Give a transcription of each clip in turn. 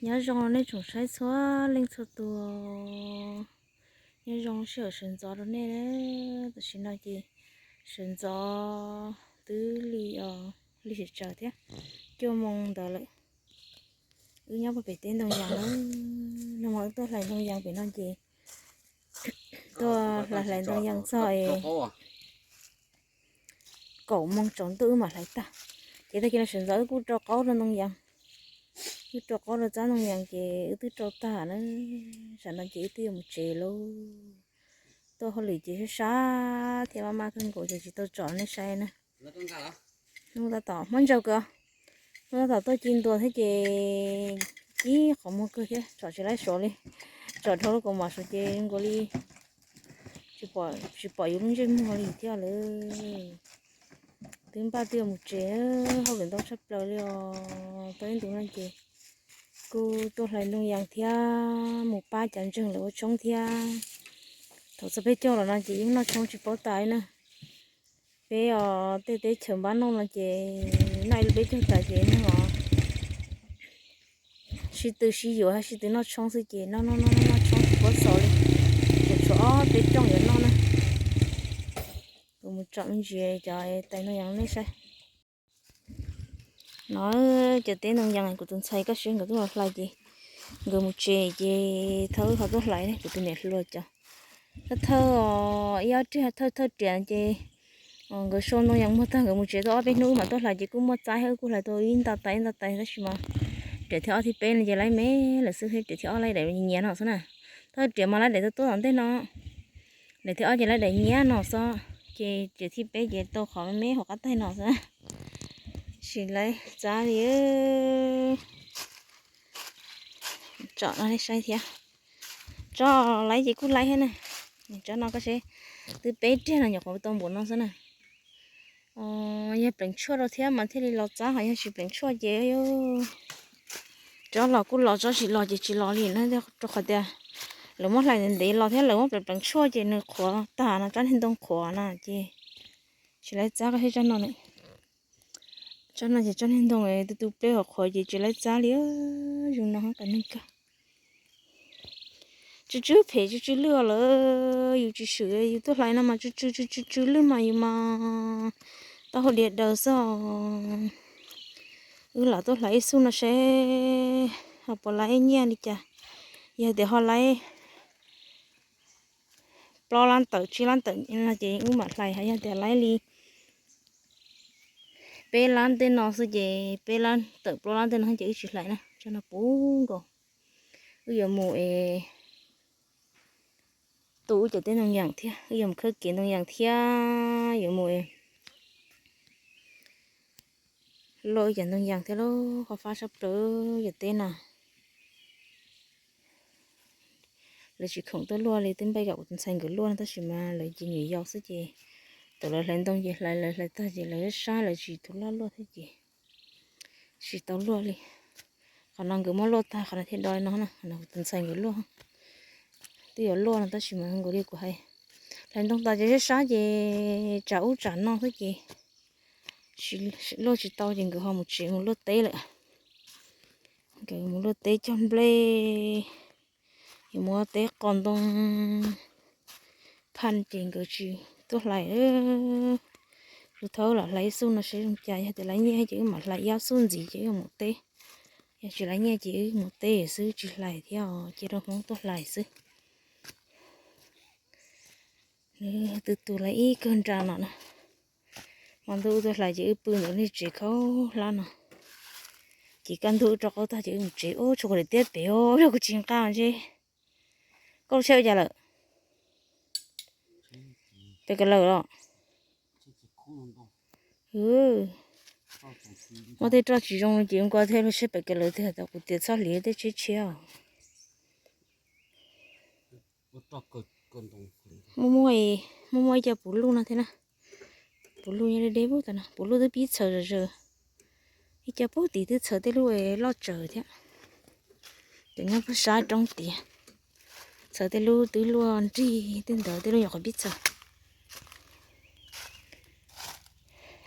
Nyob zoo nej tsoom saib txhua leej txhua tus, nyob zoo sij hawm sawv ntxov rau nej. Tam sim no ces sawv ntxov twb li, li sawv tsaws thiab, cuaj moo ntawd lawm. Wb nyob puag pem teb ntoo yas na, no mas wb tuaj hlais ntoo yas pem no ces tuaj hlais hlais ntoo yas txog es kaum moo tsaus ntuj wb mam hlais tag. Ces tag kis no sawv ntxov wb kuj rau qaub rau ntoo yas, wb rau qaub rau txab ntoo yas ces wb twb rau tag na. Tsam no ces wb twb yuav mus tsev lauj. Tuaj hauj lwm ces sab sab thiab maj maj kawg nkaus ces tsis tau tsom nej saib na. Hnub tab tom hmab ntsaws kawg, hnub tab tom tuaj ci ntua thiab ces ib qhov muag kawg thiab tsom tsis laib suav li. Tsom dhau lub kaus mom suav ces nkaus li tsis pom yus lub ntsej muag li thiab lawm. Twb npaj twb yuav mus tsev, hauj lwm ntau tshaj plaws li os. Tau ib ntus no ces kuj tuaj hlais ntoo yas thiab mus pab cov ntseeg lawv ua tshoob thiab. Thaum txog peb caug los no ces yeej noj tshoob tsis paub tas li na. Peb os tej teb chaws npab noj no ces noj ib lub peb caug tas ces neeg os sib tw sib yuav sib tw noj tshoob xwb ces noj noj noj noj tshoob tsis paub xaus li. Ces tshuav ob peb rooj yuav noj na. Kuv mus tsom me ntsis cov tais ntoo yas nej saib. No cov teb ntoo yas kuv tus ntxhais kaj siab nkawd tuaj los hlais ces nkawd mus tsev ces thawj wb ho tuaj hlais kuv tus niam hluas cov. Thawj thawj ib ob riag thawj thawj riam ces nkawd sau ntoo yas muag tag nkawd mus tsev tau ob peb hnub wb mam tuaj hlais ces kuj muaj txaib thiab wb kuj hlais tau ib nta tais ib nta tais tab sis mas riam thib ob thib peb no ces laib me lawm xwb, riam thib ob laib daim nyiav no xwb na. Thawj riam mas laib daim tuaj tuaj tom ntej no, daim thib ob ces laib daim nyiav no xwb ces riam thib peb ces tau qhov me hauv qab taig no xwb. Tsis laib txav li. Tsom no saib thiab. Tsob laib ces kuj laib thiab na. Tsob no koj seb, twb peb riag no nyuam qhuav tau npaum no xwb na. Yog pleev tshuaj rau thiab mas thiaj li los txav, ho yog tsis pleev tshuaj ces tsob los kuj los, tsob tsis los ces tsis los li na. Rau qhov tias lawv muab hlais ntev ntev los thiab lawv muab pleev pleev tshuaj ces nws qhuav tag no, tsob niag ntoo qhuav na ces tsis laib txav. Koj seb tsob no, tsob no ces tsob niag ntoo tu tu pleb hauv qhuav ces tsis laib txav li. Zoo no qas neeg kawg. Tsw tsw phem tsw tsw lwj lawm, yus tsis swm yus tuaj hlais no mas tsw tsw tsw tsw tsw lwj mas yus mas tau hauj diav daws xwb. Wb lam tuaj hlais ib xub no seb ho puas laib nyiaj li cas. Yog tias ho laib plaub lab tawm tsib lab tawm no ces wb mam hlais, ho yog tias laib li peb lab tej no xwb ces peb lab tawm plaub lab tej no ces wb tsis hlais na. Tsob no puv nkaus. Wb yuav mus es tu wb cov teb ntoo yas thiab, wb yuav mus khawb kev ntoo yas thiab yuav mus luaj wb cov ntoo yas thiab lauj. Qhov fab sab plaws cov teb no. Lawv tsis khoom tuaj luaj li, twb npaj kom kuv tus ntxhais nkawd luaj no tab sis mas lawv ces nyuam yaus xwb ces thaum lawv hlais ntoo ces hlais lawv hlais tag ces lawv sab lawv tsis tu laj luaj thiab ces tsis tau luaj li. Qhov no nkawd muab luaj tag qhov no thiaj do no na, qhov no kuv tus ntxhais nkawd luaj. Twb yuav luaj no tab sis mas nkaus li kuv hais, hlais ntoo tas ces sab sab ces tsam ub tsam no xwb ces luaj tsis tau ces nkawd ho mus tsev mus luaj teb lawm. Nkawd mus luaj teb cog nplej, yuav mus ua teb qos ntoo phaj ces nkawd tsis tuaj hlais. Kuv thov lam hlais ib xub no seb zoo cas, yog tias laib nyiaj ces wb mam hlais ib ob xub ntxiv ces wb mus teb. Yog tsis laib nyiaj ces wb mus teb xwb tsis hlais thiab, cia rau Hmoob tuaj hlais xwb. Nws tus tus lawv ib kawg nra no na. Hmo ntuj wb tuaj hlais ces wb pw ntawm lub niag tsev khaub hlab no. Ces kaj ntug wb rau qaub tag ces wb mus tsev. Ub, tshuav kuv daim tiab pem os, yog kuv tsis nqa ntshe. Koj lub tsheb ua cas lawm? Pem kas lawm los? Muaj tej roj tsis zoo no ces nqa thiaj lub tsheb pem kas lawm tiag, tau kuv tias txhob hliv tej tsheb tshiab. Muaj muaj, muaj muaj ib co puv luj no thiab na. Puv luj nyob deb deb pub tas no, puv luj twb pib txhaws zom zaws. Ib co pub tid twb txhaws tej lub loj tsawv thiab. Ces nyob pub sab roob tiav, txhaws tej lub twb luaj nrig tej ntawd, tej lub nyuam qhuav pib txhaws.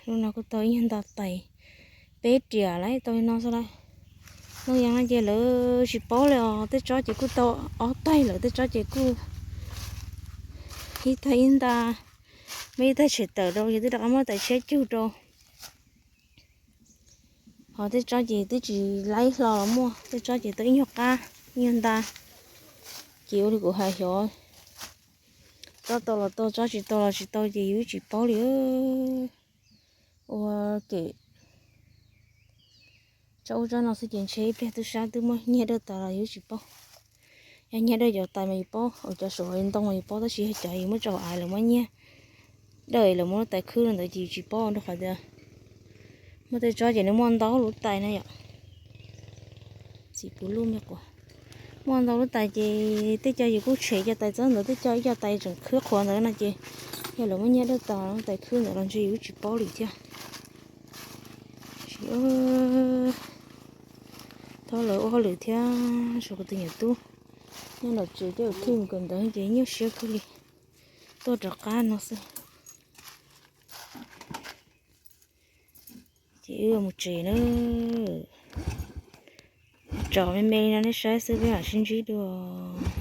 Lub no kuj tau ib nyuag nto tais, peb riam lawm tau li no xwb lawm. Noj yees no ces lawv tsis paub li os, tej tsob ces kuj tau ob taig lawm, tej tsob ces kuj ib taig ib nta, muaj ib taig tshem tawm rau ces twb rov qab muab tais tshiab cug rau. Ho tej tsob ces twb tsis laib hlo los muaj, tej tsob ces tau ib nyuag qab ib nyuag nta. Ces ua li kuv hais xyov, tsob tau los tau, tsob tsis tau los tsis tau ces yus tsis paub li. Ua ke, tsob ub tsob no xwb ces ntshe ib pliag tub sab twb muab nyiag dawj tas los yus tsis paub. Yog nyiag dawj cov tais mas yus paub, cov saum ntoo mas yus paub, tab sis yog cov yus muab tso hauv av lawv muab nyiag dawj lawv muab lub tais khwb rau ntawd ces yus tsis paub, rau qhov tias muaj tej tsob ces nws muaj ntau lub tais na yom. Txiv puv luj me quas, muaj ntau lub tais ces tej co yus kuj tshem cov tais txob ntawd, tej co ib co tais tseem khwb qhuav ntawd no ces yog lawv muab nyiag dawj tas lub tais khwb ntawd los ntshe yus tsis paub li thiab. Tsis, thov lawv ua hauj lwm thiab, tsuas kuv tus nyuam tub nyob nram tsev coj tus thij mus kawm ntawv ces nyuaj siab kawg li, tuaj rov qab no xwb. Ces wb mus tsev na, tso me me li no nej saib xwb peb mam sib ntsib dua.